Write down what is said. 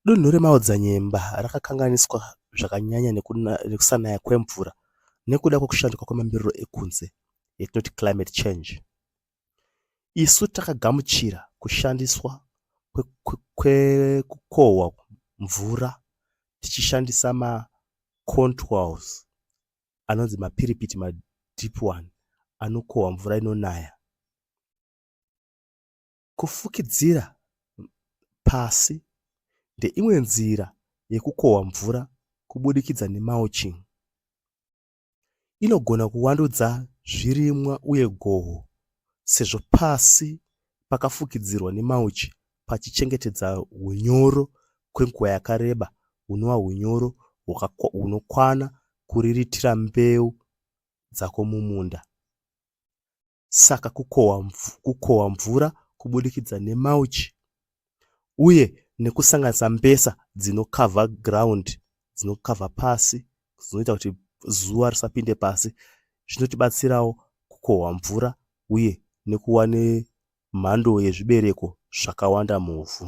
Dunhu reMaodzanyemba rakakanganiswa zvakanyanya nekusanaya kwemvura nekuda kwekushanduka kwemamiriro ekunze yatinoti climate change. Isu takagamuchira kushandiswa kwekukohwa mvura tichishandisa macontours anonzi mapiripiti madeep one anokohwa mvura inonaya. Kufukidzira pasi ndeimwe nzira yekukohwa mvura kubudikidza nemulching. Inogona kuvandudza zvirimwa uye goho sezvo pasi pakafukidzirwa nemulch pachichengetedza hunyoro kwenguva yakareba hunova hunyoro hunokwana kuriritira mbeu dzako mumunda. Saka kukohwa mvura kubudikidza nemulch uye nekusanganisa mbesa dzinokavha ground, dzinokavha pasi, dzinoita kuti zuva risapinde pasi zvinotibatsirawo kukohwa mvura uye nekuva nemhando yezvibereko zvakawanda muvhu.